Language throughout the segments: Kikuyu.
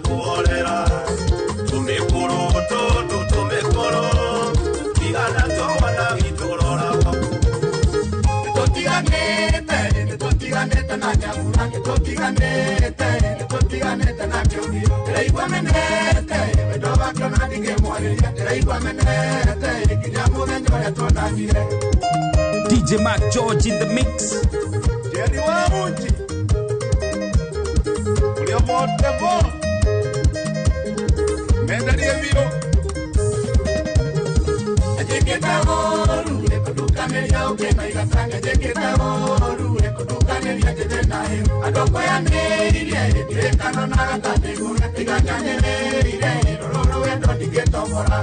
Kuorera tumikuru tundu tumikuru tigana twana giturora Nitutiganite nitutiganite na nyamura nitutiganite nitutiganite na kĩũngio ndĩraigua menete wendo wake ona ndingĩmwarĩria ndĩraigua menete nginya mũthenya ũrĩa tuonanire. DJ Mark George in the mix. Jerry wa Munji Ulio mote bo Mendarie biũ Njĩkĩte ũũru nĩkũndukanĩria ũkĩmaigata njĩkĩte ũũru nĩkũndukanĩria njĩthĩ nayo andũ ngũyanĩirie ndirĩkano na gatanĩgũre tiga nyanĩrĩire rũrũ rwendo ndingĩtombora.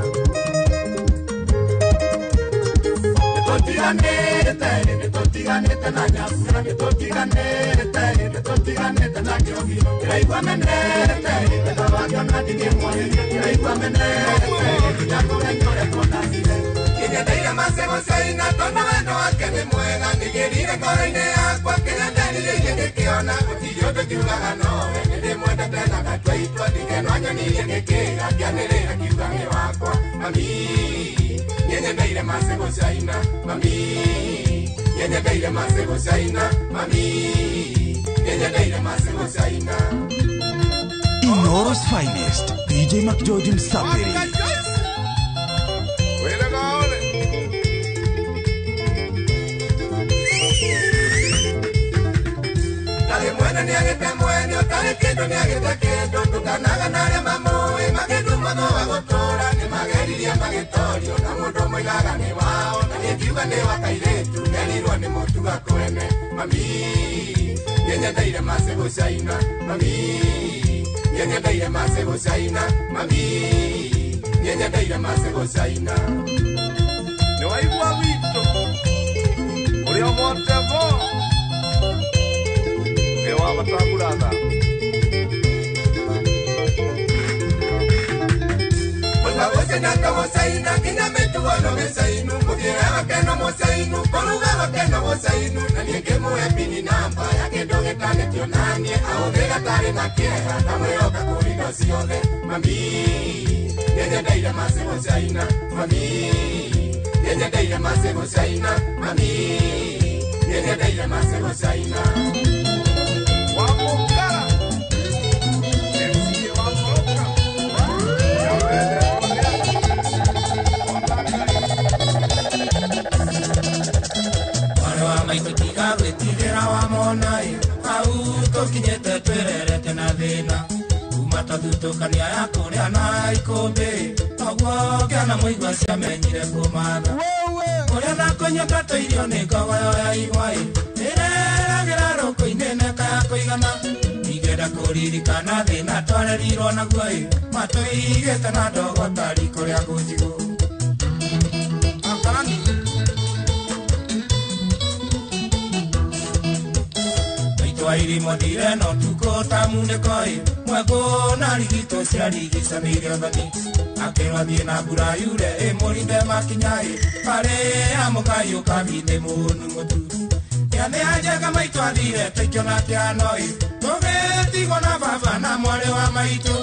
Nĩtũtiganĩte nĩtũtiganĩte na nyamura nĩtũtiganĩte nĩtũtiganĩte na kĩũngio ndĩraigua menete wendo wake ona ndingĩmwarĩria ndĩraigua menete nginya mũthenya ũrĩa tuonanire. Nĩnyendeire macebo caina tondũ wendo wake nĩ mwega nĩgĩrire ngoro-inĩ yakwa kĩrĩa nderirĩirie ngĩkĩona gũtirĩ ũndũ ngiugaga nowe nĩndĩmwendete na ngatua itua ndingenwa nyonirie ngĩkĩra ngĩanĩrĩra ngiuga nĩ wakwa mami nĩnyendeire macebo caina mami nĩnyendeire macebo caina mami nĩnyendeire macebo caina. Inoro's finest DJ Mark George Msafiri. Mwene nĩagĩte mwene ũtarĩ kĩndũ nĩagĩte kĩndũ ndukanaga na arĩa mamũĩ makĩnduma wa gũtũũra nĩmageririe magĩtorio na mũndũ moigaga nĩ wao na niĩ ngiuga nĩ wa kairĩtu nderirwo nĩ mũtuga kwene mami nĩnyendeire macebo caina mami nĩnyendeire macebo caina mami nĩnyendeire macebo caina. Nĩwaigua witũ ũrĩa mote bo wa matagurana Mũcaina mũcaina nginya mĩtugo no mĩcainu mũthiĩre wake no mũcainu kũruga wake no mũcainu na niĩ ngĩmũhe pini namba ya kĩndũ gĩtanĩtio naniĩ ahũthĩra tarĩ na kĩeha ndamwĩhoka kũrĩ indo ciothe mami nĩnyendeire macebo caina mami nĩnyendeire macebo caina mami nĩnyendeire macebo caina. Wamukara MC Wamukara Mwarĩ wa maitũ tiga gwĩtigĩra wamona ĩ hau tũkinyĩte twĩrerete na thĩna kuma twathutũkania ya kũrĩa na ikũmbĩ noguo ngĩona mũigua ciamenyire kũmatha kũrĩa na kũnyua tũirio nĩ ngogoyo ya igwa ĩ ĩreragĩra rũkũ-inĩ neka ya kũigana ningĩenda kũririkana thĩna twarerirwo naguo ĩ matũigĩte na ndogo ta riko rĩa ngũnjigũ. Maitũ wa irimo thire no tukũ ta munĩko ĩ mwekũ na rigito ciarigicanĩire ũthoni akĩrwo athiĩ na mbura yure ĩmũrinde makinya ĩ harĩa mũkaiũka thĩ mũnu mũtu Gĩathĩ anjega maitũ athire tũikĩona kĩano ĩ tũgĩtigwo na baba na mwarĩ wa maitũ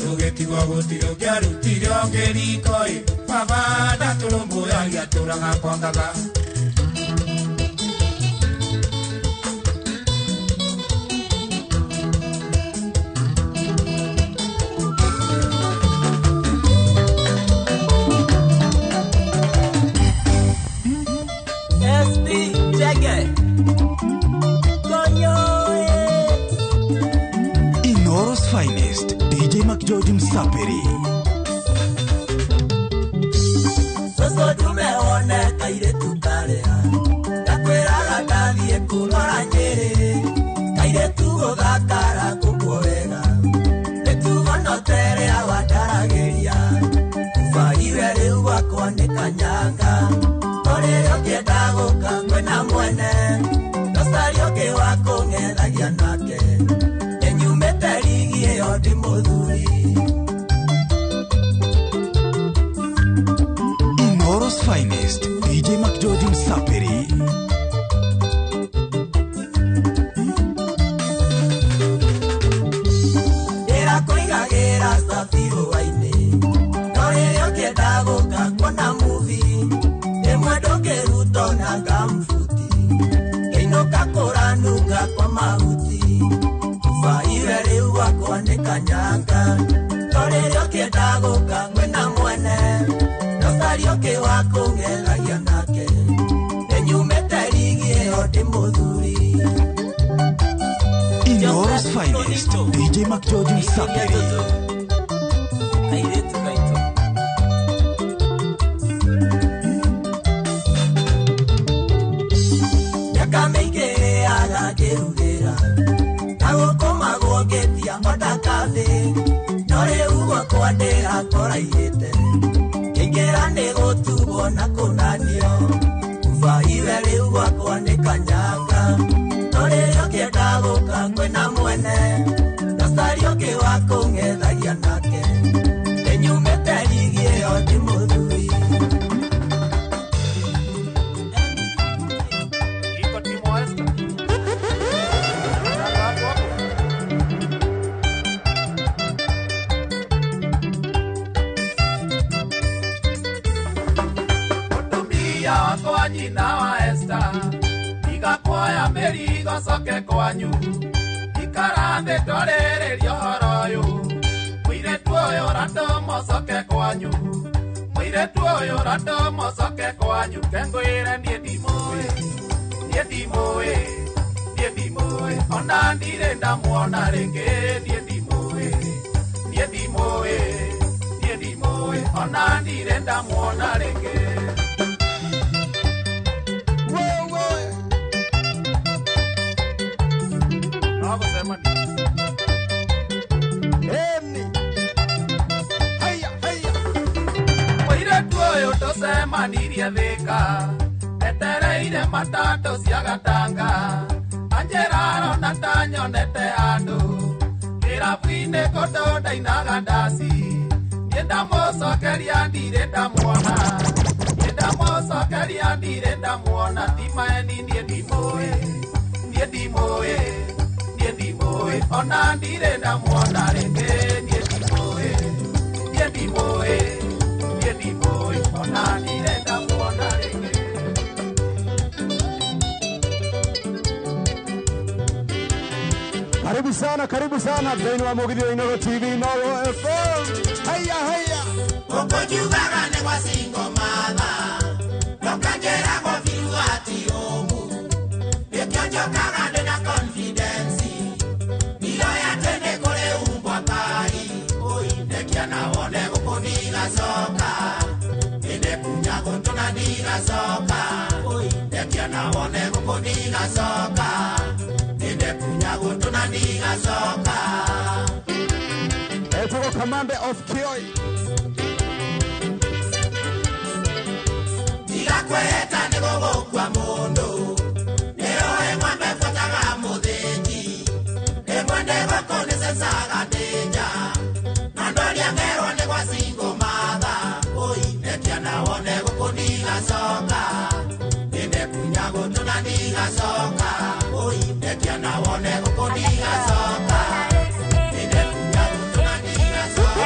tũgĩtigwo gũtirĩ ũngĩarutire ũngĩ riko ĩ baba ndatũrũmbũyagia atũraga kwa ngatha. SP Jege Konyo. Inoro's finest DJ Mark George Msafiri. Soso tumeona kairĩtu karĩa ndakwĩraga ndathiĩ kũrora Nyĩrĩ kairĩtu gũthakara kũkuo wega mĩtugo no ta ĩrĩa wandaragĩria ũbariwe rĩu gwakwa nĩ kanyanga torĩrĩa ũngĩenda gũka kwĩna mwene ndũcaria ũngĩ wa kũng'ethagia nake nĩnyumĩte rigi ĩyo ndĩ mũthuri. Inoro's finest DJ Mark George Msafiri. Ndĩrakũigagĩra thabiruainĩ no rĩrĩa ũkĩenda gũka kuona movie ĩmwe ndũngĩruta ona ngambuti ngĩinũka kũranunga kwa mahuti baiwe rĩu gwakwa nĩ kanyanga no rĩrĩa ũkĩenda gũka kwĩna mwene no Kariũki wa kũng'ethagia nake nĩnyumĩte rigi ĩyo ndĩ mũthuri. Inooro's finest, DJ McGeorge Msapiri. Kairĩtu gaitũ. Mĩaka mĩingĩ agakĩrugĩra na gũkũmagwo ngĩtia ona kathĩ no rĩu gwakwa ndĩrakoraihĩte kĩingĩra nĩ gũtugwo na kũnanio ubaiwe rĩu gwakwa nĩ kanyanga no rĩrĩa ũkĩenda gũka kwĩna mwene no Kariũki wa kũng'ethagia nake nĩnyumĩte rigi ĩyo ndĩ mũthuri. Iko Timo Esther. Nataka hapo hapo. Mũtumia wakwa nyina wa Esther, tiga kuoya mĩrigo coke kwanyu, ikara thĩ twarĩrĩrie ũhoro ũyũ. Mũirĩtu ũyũ ũratũma ũcoke kwanyu, mũirĩtu ũyũ ũratũma ũcoke kwanyu, kengwĩre niĩ ndimũĩ, niĩ ndimũĩ, niĩ ndimũĩ, ona ndirĩ ndamuona rĩngĩ, niĩ ndimũĩ, niĩ ndimũĩ, niĩ ndimũĩ, ona ndirĩ ndamuona rĩngĩ. No gũcemania. Eni. Haya, haya. Mũirĩtu ũyũ tũcemanirie Thĩka, etereire matatũ cia gatanga, anjĩra arona ta nyonete andũ, kĩrabu-inĩ kũndũ ndainaga ndaci, niĩ ndamũcokeria ndirĩ ndamuona, niĩ ndamũcokeria ndirĩ ndamuona, ti maeni niĩ ndimũĩ, niĩ ndimũĩ, niĩ ndimũĩ, ona ndirĩ ndamuona rĩngĩ, niĩ ndimũĩ, niĩ ndimũĩ, niĩ ndimũĩ, ona ndirĩ ndamuona rĩngĩ. Karibu sana thĩinĩ wa mũgithi wa Inooro TV, Inooro FM. Haya, haya. Ũkũnjugaga nĩ gwa single mother, ndũkanjĩragwo biũ atĩ ũmũ, nĩkĩo njokaga ndĩna confidence, ndiroĩ atĩ nĩ kũrĩ umbwa kari, ndekia na wone gũkũ ndigacoka, nĩndĩkunya gũtũ na ndigacoka, ndekia na wone gũkũ ndigacoka, nĩndĩkunya gũtũ na ndigacoka. Etagwo Kamande of Kioi. Ndigakwĩhĩta nĩ gũgũkua mũndũ, nĩoĩ ng'ombe buataga mũthĩnji, rĩmwe ndĩ gũkũ nĩcecaga ndĩ nja, na ndoria ngerwo nĩ gwa single mother, ndekia na wone gũkũ ndigacoka, nĩndĩkunya gũtũ na ndigacoka, ndekia na wone gũkũ ndigacoka, nĩndĩkunya gũtũ na ndigacoka.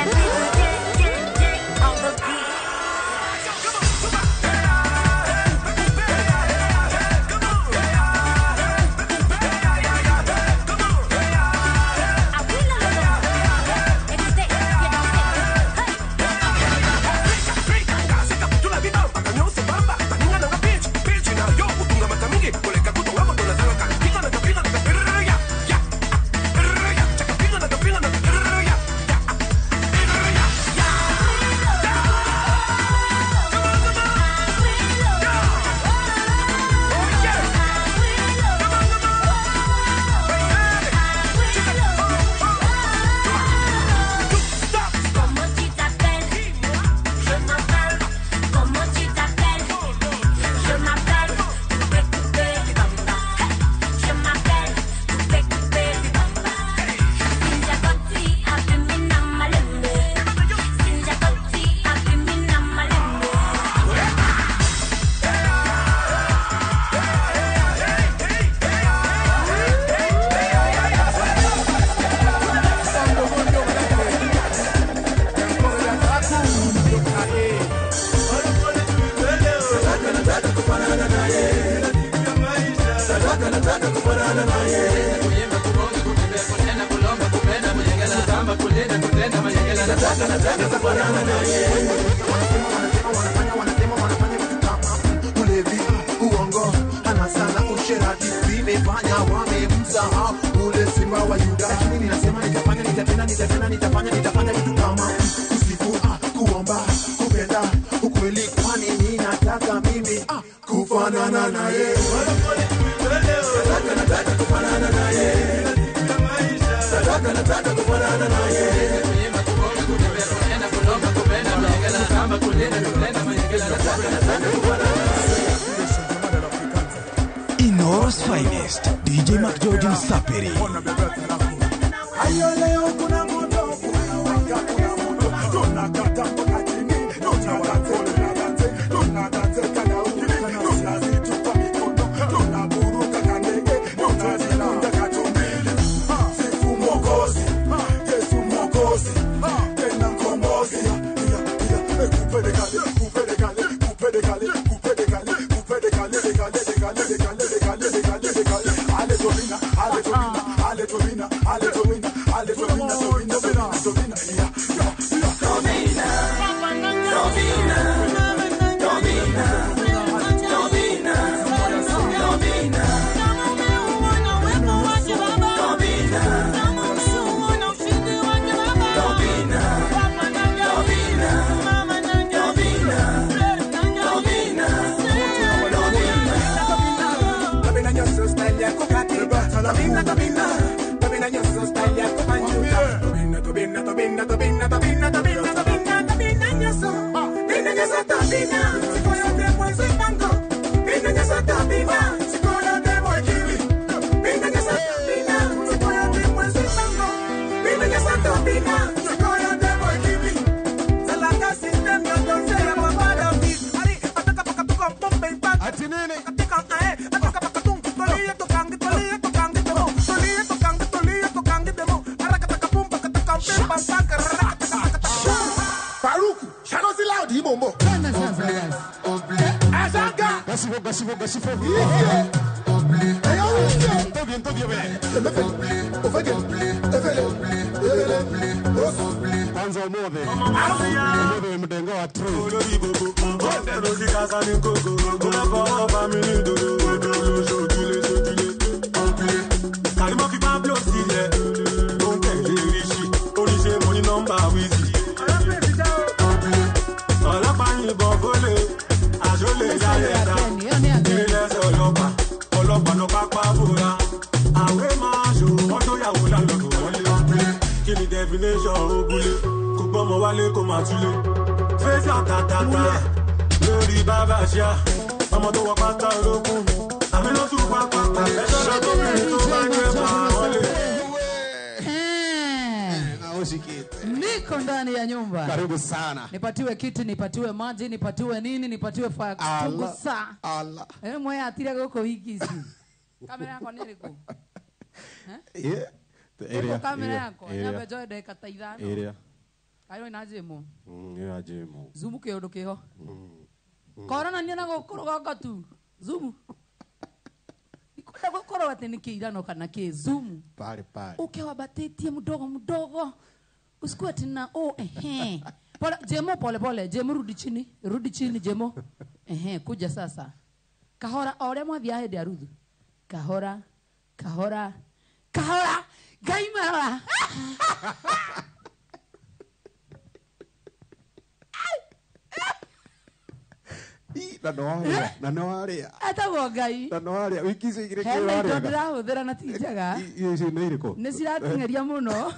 Nataka nataka kufanana naye. Wanafanya vitu kama ulevi, uongo, anasa na usherati, vimefanya wamemsahau ule simba wa Yuda. Lakini ninasema nitafanya, nitatenda, nitatenda, nitafanya, nitafanya vitu kama kusifu, kuomba, kupenda ukweli, kwani ninataka mimi kufanana naye. Nataka nataka kufanana naye. Nataka nataka kufanana naye. Inoro's finest, DJ McGeorge Msapiri. Ayo leo kuna moto, kuna moto, tunakata mpaka chini, tunakata, tunakata kana ukili, tunazitupa mikono, tunaburuka kandege, tunazikunda kachumbili. Sifu Mwokozi, Yesu Mwokozi, tena mkombozi. Niko ndani ya nyumba. Karibu sana. Nipatiwe kiti, nipatiwe maji, nipatiwe nini, nipatiwe fire extinguisher. Allah. Eh, mwe atire goko wiki ici. Kamera yako ni iriku? Eh. Area. Kamera yako. Nyambe njoe ndagika ta ithano. Area. Kayo ina jimu. Ina jimu. Zoom kiundu kiho. Korona ni na gukurugongo tu. Zoom. Ikwenda gukorwo ati ni kiirano kana ki Zoom. Pale pale. Ukiwabatitie mdogo mdogo. Usikuwe tena oh ehe. Pole Jemo, pole pole. Jemo rudi chini Jemo. Ehe, kuja sasa. Kahora ore mwathia hende aruthu. Kahora, kahora, kahora. Ngai marora. Na no aria. Etagwo Ngai. Na no aria. Wiki icio igĩrĩ Hena kĩ indo warĩaga. ndĩrahũthĩra na ti njega. Icio nĩ irĩkũ? Nĩ cirateng'eria mũno.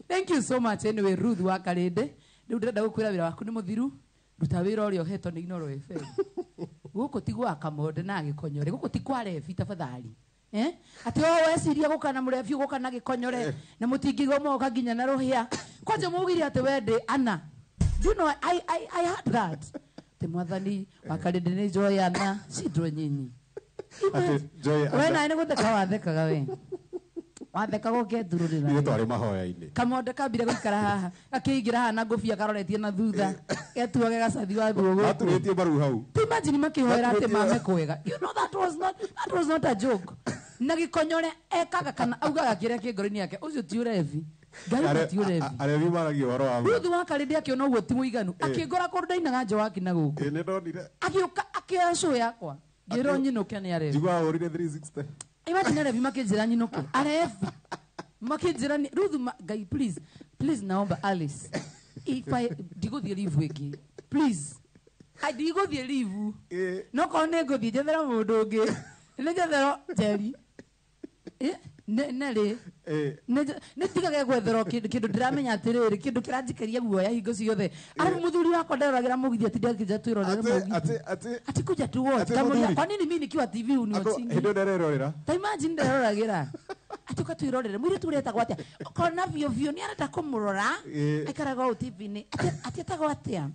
Thank you so much anyway Ruth wa Karinde. Rĩu ndĩrenda gũkwĩra wĩra waku nĩ mũthiru. Ruta wĩra ũrĩa ũhetwo nĩ Inooro FM. Gũkũ ti gwa Kamonde na Gĩkonyore. Gũkũ ti kwa rebi tafadhali. Eh? Atĩ o weciria gũka na mũrebi gũka na Gĩkonyore na mũtingĩigua moka nginya na rũhĩa. Kwanja maugire atĩ we ndĩ Anna. Do you know I heard that. Te mwathani wa Karinde nĩ Joy Anna, cindwo nyinyi. Atĩ Joy Anna. We nawe nĩ gũtheka wathekaga we. Wathekaga ũkethurũrĩra. Ithuĩ twarĩ mahoya-inĩ. Kamonde kambire gũikara haha, gakĩingĩra haha na ngũbia karoretie na thutha. Getuage gacathi wa guo. Maturĩtie mbaru hau. Ti imagine makĩhoera atĩ mame kwega. You know that was not a joke. Na gĩkonyore ekaga kana augaga kĩrĩa kĩ ngoro-inĩ yake ũcio ti ũrevi. Ngai ti ũrevi. Arevi maragia ũhoro wa ma. Ruthu wa Karĩndĩ akĩona ũguo ti mũiganu akĩngora kũndũ ndainaga njoaki na gũkũ. Nĩ ndonire. Agĩũka akĩoya show yakwa ngĩrwo nyinũke nĩ arevi. Njigua ahũrire 360. Imagine arevi makĩnjĩra nyinũke. Arevi makĩnjĩra Ruthu Ngai please please naomba Alice if I ndigũthiĩ leave ĩngĩ please I ndigũthiĩ leave no korwo nĩ ngũthiĩ njethera mũndũ ũngĩ nĩ njethero Jerry Nelly nĩ ndigage gwetherwo kĩndũ ndĩramenya atĩrĩrĩ kĩndũ kĩranjikĩria guoya hingo ciothe arabu mũthuri wakwa nderoragĩra mũgithi atinde akĩnja twĩrorere mũgithi ati kuja tu watch kamũria kwa nini mimi nikiwa TV uniwatchingi hĩndĩ ndererorera ta imagine nderoragĩra ati ũka twĩrorere mũirĩtu ũretagwo atĩa okona biũ biũ nĩ arenda kũmũrora aikaraga ũũ TV-inĩ ati etagwo atĩa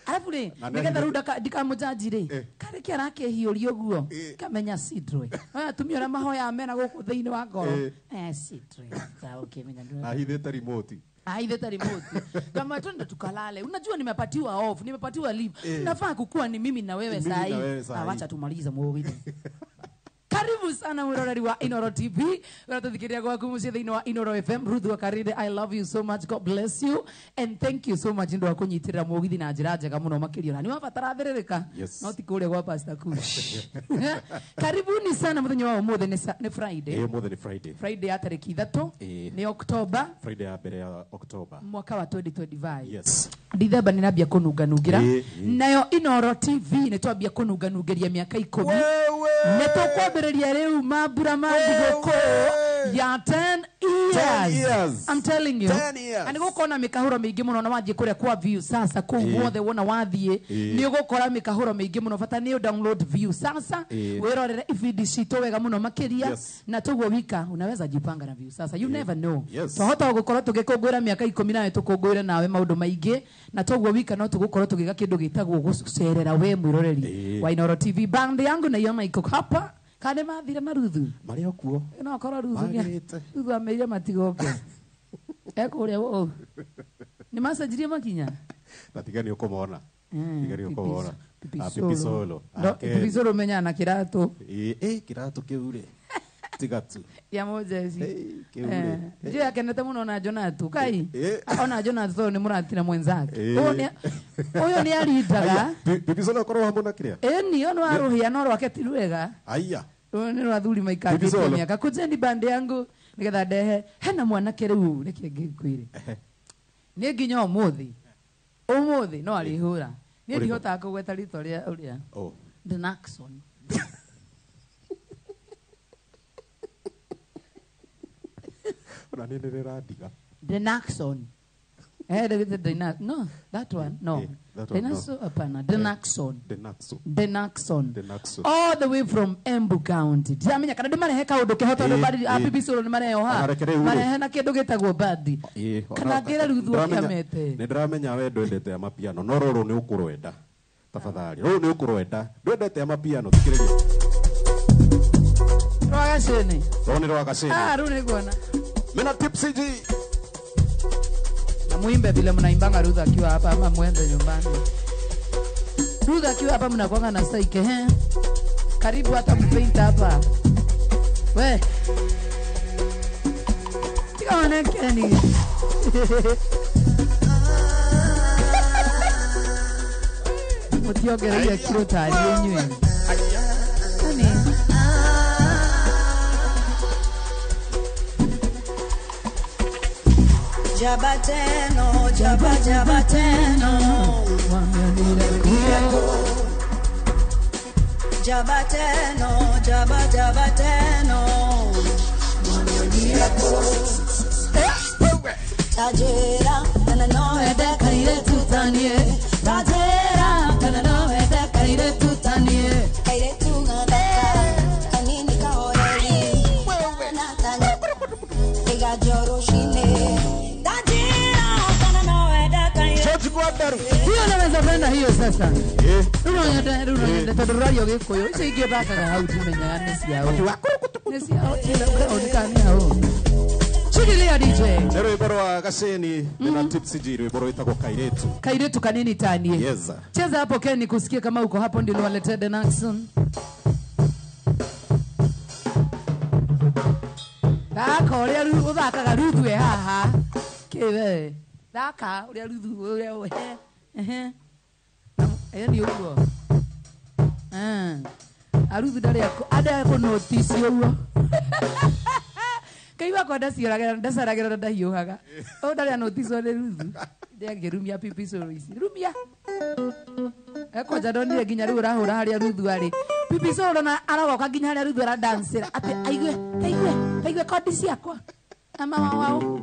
arabu rĩ nĩgetha rĩu ndikamũjanji rĩ karĩ kĩ arakĩhiũria ũguo kamenya sidroy atumia ũrĩa mahoyaga mena gũkũ thĩinĩ wa ngoro sidroy ũkĩmenya ahithĩte remote ahithĩte remote kama twende tukalale unajua nimepatiwa off nimepatiwa leave nafaa kukua ni mimi na wewe saa hii wacha tumalize mũgithi. Karibu sana mwiroreri wa Inoro TV. Uratuthikiria gwaku muciĩ thĩinĩ wa Inoro FM. Ruth wa Karinde, I love you so much. God bless you and thank you so much ndu wa kũnyitĩrĩra mũgithi na njĩra njega mũno makĩria. Na nĩ wabatara thĩrĩrĩka. No ti kũrĩa gwa Pastor Kush. Karibuni sana mũthenya wa ũmũthĩ nĩ Friday. Ũmũthĩ nĩ Friday. Friday ya tarĩki 3 nĩ October. Friday ya mbere ya October. Mwaka wa 2025. Yes. Dithemba nĩ nambia kũnunganungĩra. Nayo Inoro TV nĩ twambia kũnunganungĩria mĩaka 10. Nĩ tũkwambĩrĩria rĩu mambura ma thigũkũ ya 10 years. I'm telling you. Na nĩ gũkorwo na mĩkahũro mĩingĩ mũno na wathiĩ kũrĩa kwa View Sasa kũu guothe wona wathiĩ nĩ ũgũkora mĩkahũro mĩingĩ mũno bata nĩ download View Sasa wĩrorere ibindi citũ wega mũno makĩria na toguo wika unaweza jipanga na View Sasa you never know. Twahota gũkorwo tũgĩkũngũĩra mĩaka 10 nawe tũkũngũĩre nawe maũndũ maingĩ na toguo wika no tũgũkorwo tũgĩka kĩndũ gĩtagwo gũcerera we mwĩroreri wa Inoro TV. Band yangu naiona iko hapa kana mathire na Ruthu marĩ o kuo no korwo Ruthu Ruthu ameire matigoke ekũrĩa ũũ nĩ macenjirie makinya na tiga nĩ ũkũmona tiga nĩ ũkũmona Pipisolo Pipisolo menya na kĩratũ kĩratũ kĩu rĩ tiga tu ya mojeci njũ yakenete mũno ona Jonathan kai ona Jonathan tondũ nĩ mũratina mwenzake ũyũ nĩ arindaga Pipisolo akorwo hamwe na kĩrĩa ĩni ũyũ nĩ warũhĩa no rwake ti rwega aya nĩ rwa thuri maikangĩte mĩaka kujeni band yangu nĩgetha ndehe hena mwanake rĩu nĩkĩ ngĩkwĩre nĩ nginya ũmũthĩ no arĩhũra niĩ ndihotaga kũgweta rĩtwa rĩa ũrĩa Denaxon. Ona nĩ ndĩrandiga Denaxon. No, that one no. Denaxon hapana Denaxon. Denaxon. Denaxon. All the way from Embu County. Ndiramenya kana ndimarehe kaũndũ keho tondũ badi APP solo nĩ mareho ha. Marehe na kĩndũ gĩtagwo badi. Kana ngĩre Ruthu akĩamete. Nĩ ndĩramenya we ndwendete amapiano no rũrũ nĩ ũkũrwenda. Tafadhali. Rũrũ nĩ ũkũrwenda. Ndwendete amapiano thikĩrĩria. Rwagacĩnĩ. Rũrũ nĩ rwagacĩnĩ. Ah, rũu nĩ nguona. Mina Tipsy G. Na muimbe vile mnaimbanga Ruth akiwa hapa ama muende nyumbani. Ruth akiwa hapa mnakuanga na saike he. Karibu hata kupaint hapa. We. Tika waneke ni. Mutiongereria kiro tari inyuĩ. Nani? Jabateno, jaba jabateno, Jabateno, jaba jabateno, Tajera, kana no ede karire tutanie, Tajera, kana no ede karire tutanie, Kaire tunga kanini kahoreri, Natanya, Tiga joroshine. Hiyo naweza penda hiyo sasa. Unaona tondũ rũrario Gĩkũyũ icio ingĩ ũthakaga hau ndimenyaga nĩ ciao. Nĩ ciao ũroneka nĩ hau. Shikilia DJ. Nĩ rwĩmbo rwa Gaceni na Tipsy G rwĩmbo rwĩtagwo Kairetu. Kairetu kanini tanie. Yes. Cheza hapo Ken nikusikie kama uko hapo ndio niwaletee Denaxon. Thaka ũrĩa ũthakaga Ruthu e haha. Kĩwe. Thaka ũrĩa Ruthu ũrĩa ehe. Ĩyo nĩ ũguo. Aruthu ndarĩ akũnotici ũguo. Kaiwa kwa ndacioragĩra ndacaragĩra na ndahiũhaga. Ũyũ ndarĩ anoticwo nĩ Ruthu. Ndĩangĩrumia pipi solo ici. Rumia. Ekwanja ndonire nginya rĩu ũrahũra harĩa Ruthu arĩ. Pipi solo na aragoka nginya harĩa Ruthu aradancĩra atĩ aigue aigue aigue kondi ciakwa. Ama wao.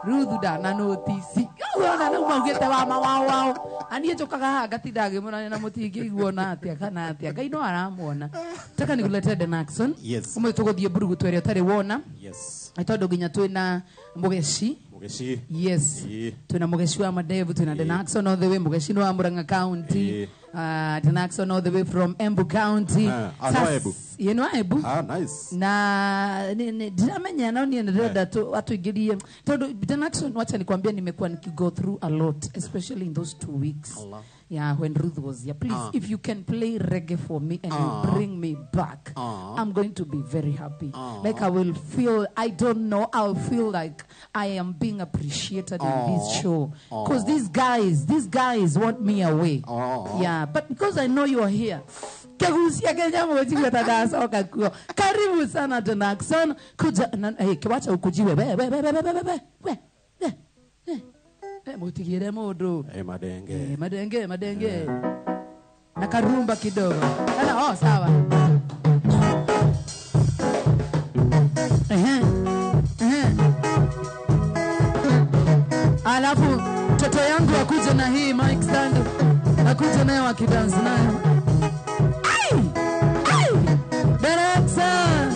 Ruthu ndana notici. Ona rĩu maugĩte wa mawao wao. Aniĩ njũkaga haha ngatinda ngĩmũrania na mũtingĩiguo na atĩa kana atĩa. Ngai no aramwona. Taka nikuletee Denaxon. Yes. Ũmũthĩ tũgũthiĩ mburugutu ĩrĩa ũtarĩ wona. Yes. Nĩ tondũ nginya twĩna Mũgeci. Mũgeci. Yes. Ĩĩ. Twĩna Mũgeci wa Madevu, twĩna Denaxon all the way. Mũgeci nĩ wa Murang'a County. Denaxon all the way from Embu County. Ah, no Embu. Ĩĩ nĩ wa Embu. Ah, nice. Na ndiramenya no niĩ ndĩrenda atuingĩrie tondũ Denaxon, wacha nikwambie, nimekuwa nikigo through a lot, especially in those 2 weeks. Allah. Yeah, when Ruth was here. Please, if you can play reggae for me and you bring me back, I'm going to be very happy. Like I will feel, I don't know, I'll feel like I am being appreciated in this show. Because these guys want me away. Yeah, but because I know you are here. Kegusia Kenya mojigwa tadasoka kuo. Karibu sana Denaxon. Kuja na hey, kiwacha ukujiwe. We we we we we we we. We. Mutigire mundu. Madenge. Madenge, madenge. Na karumba kidogo. Kana oh sawa. Ehe. Ehe. Alafu mtoto yangu akuje na hii mic stand. Akuje nayo akidance nayo. Ai! Ai! Denaxon.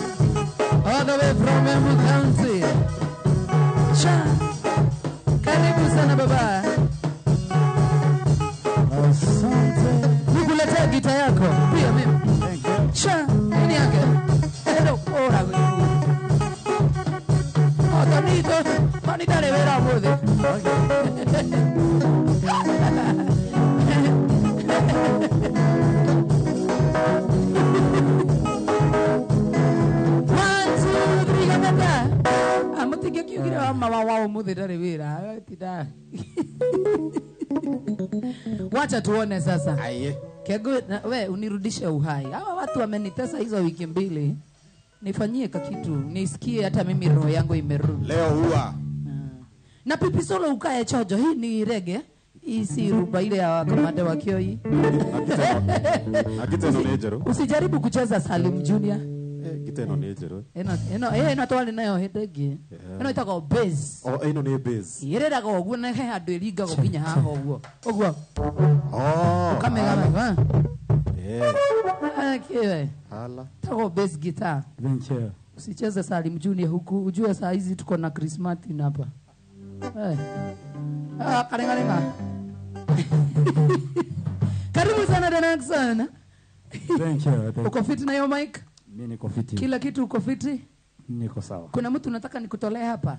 All the way from Embu County. Cha. Karibu sana baba. Asante. Nikuletea gita yako. Pia mimi. Thank you. Cha, nini yake? Hello, ora wewe. Oh, Tonito, Tonito le vera mude. One, two, three, gameta. Amutige kiugire wa mama wao muthi ndari wira. Tinda. Wacha tuone sasa. Aye. Kego we unirudishe uhai. Hawa watu wamenitesa hizo wiki mbili. Nifanyie kakitu, nisikie hata mimi roho yangu imerudi. Leo huwa. Na pipi solo ukae chojo, hii ni reggae. Hii si rumba ile ya kamanda wa Kioi. Na gita ino ni njerũ. Usijaribu kucheza Salim Junior. Gita ino ni njerũ. Eno eno twali nayo hĩndĩ ĩngĩ. Eno ĩtagwo bass. Oh, ino ni bass. Ĩrĩraga ũguo na he handũ ĩringagwo nginya haha ũguo. Ũguo. Oh. Ũkamĩgama. Eh. Kiwe. Hala. Ĩtagwo bass guitar. Thank you. Usicheze Salim Junior huku, ujue saa hizi tuko na Chris Martin hapa. Eh. Ah, karenga renga. Karibu sana Denaxon. Thank you. Thank you. Uko fit na hiyo mic? Mimi niko fiti. Kila kitu uko fiti? Niko sawa. Kuna mtu nataka nikutolee hapa.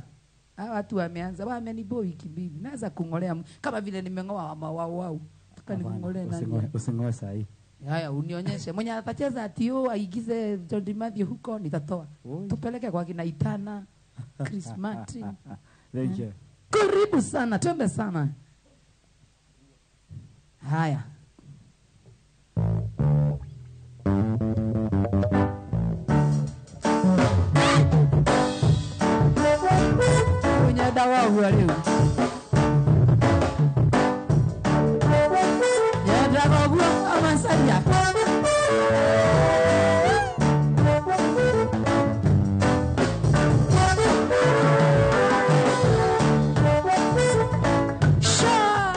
Hawa watu wameanza, wamenibo wiki mbili. Naweza kungolea kama vile nimengoa wao wao. Nataka nikungolee nani? Usingoe saa hii. Haya, unionyeshe. Mwenye atacheza atio aigize John Matthew huko nitatoa. Tupeleke kwa kina Itana, Chris Martin. Thank you. Karibu sana, twende sana. Haya. Unyenda waguo rĩu. Nyendaga ũguo amacaria. Sha!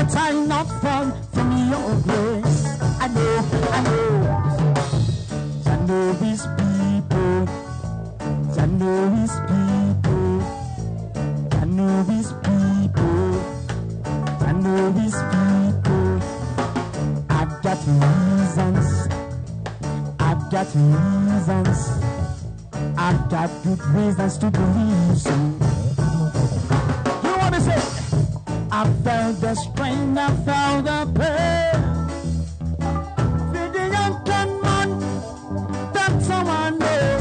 That I not fall from your grace. I know, I know. I know these people. I know these people. I know these people. I know these people. I've got reasons. I've got reasons. I've got good reasons to believe so. You want to say? I felt the strain, I felt the pain. The young man, that's how I know.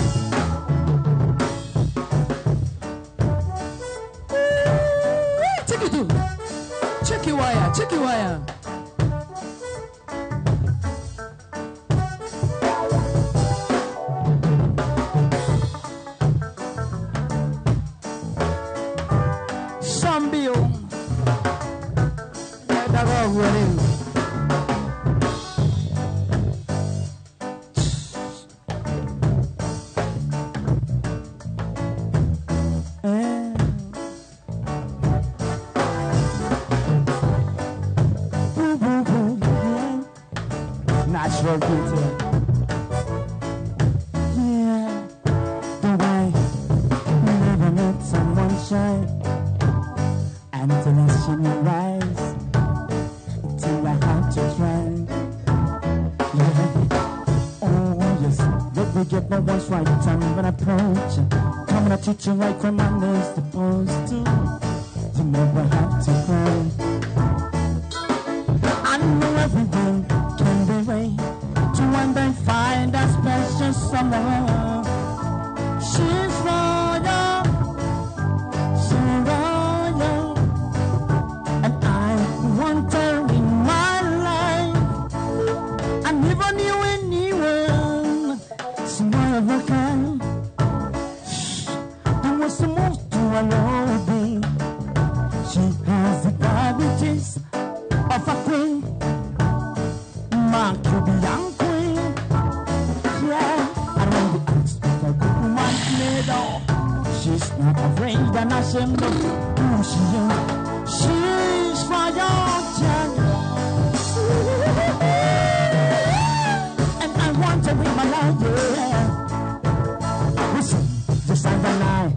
Check it out. Check your wire, check your wire. Zombie. Natural beauty. Yeah, the way you never met someone shy until I see your eyes, till I had to try. Yeah, oh yes, let me get my ones right time when I approach. Come and I teach you like when man is supposed to. You never have to cry. I know everything can be way to one day find a special someone. She's royal, so royal, and I want her in my life. I never knew anyone so one of a kind. There was the most to a be. She has the qualities of a queen. My Caribbean queen. Yeah, I don't be asked if a good woman made up. She's not afraid and ashamed of who she is. She's royalty. And I want to be my life, yeah. Listen, just like an eye.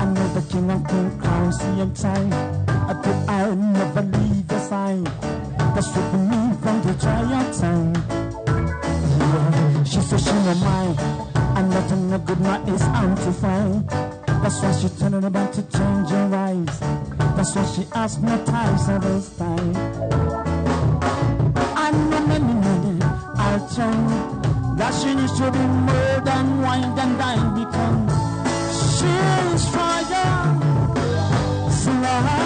I know the king of king crowns the entire. I could I never leave the side. That's ripping me from the giant time. Yeah, she says she no mind. I'm not in a good night, it's I'm too fine. That's why she turning about to change her eyes. That's why she asked me times at this time. I know many, many I'll tell that she needs to be more than wine than dine because she's fire, fire.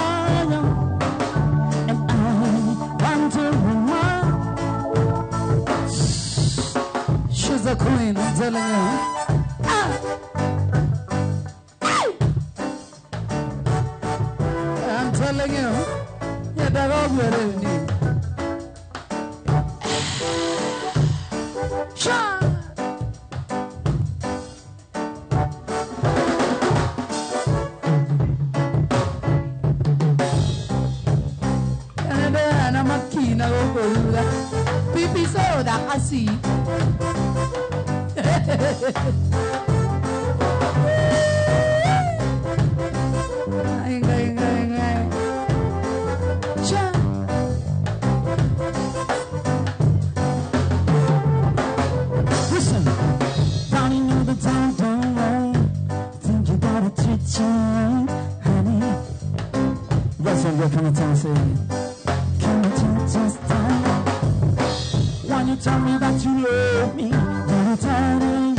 And I want to remind. She's a queen, I'm telling you. Ah. I'm telling you. Yeah, they're all good. Pipi soda kasi. Listen, down in the town, don't worry. Think you got a teacher, honey. That's what we're coming to say. Can you teach us time? When you tell me that you love me, then you tell me.